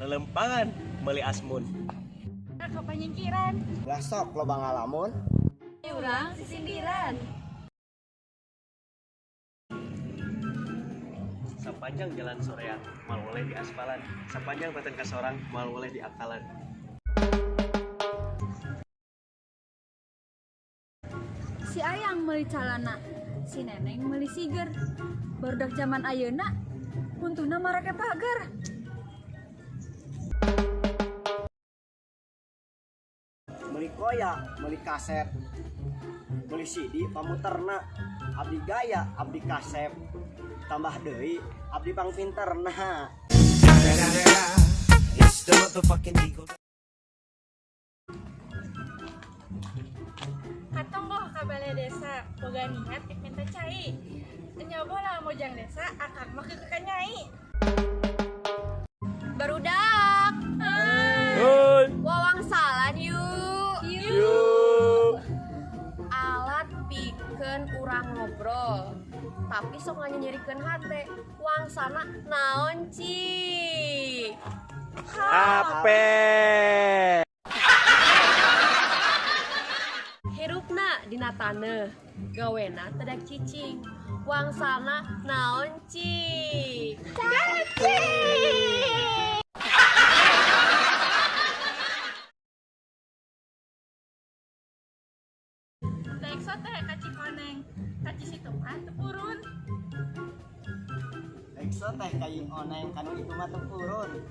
Lelempangan meuli asmun. Ka panyingkiran. Lah sok loba ngalamun. Urang sisindiran. Sapanjang jalan sorean moal woleh di aspalan. Sapanjang beten ka sorang moal woleh di akalan. Si Ayang meuli calana, si Neneng meuli siger. Barudak zaman ayeuna huntuhna marake pagar. Meuli koya, meuli kaset, meuli CD pamuterna. Abdi gaya, abdi kasep. Tambah deui, abdi pangpinterna. It's the motherfucking Eagle. Katonggoh ka balai desa, boga niat rek minta cai. Nyoba lah mojang desa, akang mah keukeuh ka nyai. Barudak. Wawangsalan yuk. Yuk. Alat pikeun urang ngobrol. Tapi sok nganyerikeun hate. Wangsana naon cik? HP. Hirupna dina taneuh, gawena teu daek cicing. Wangsana naon cik? Cacing. Daek sote ka Cikoneng, ka Cisitu mah teu purun. Daek sote ka Oneng, kanu itu mah teu purun.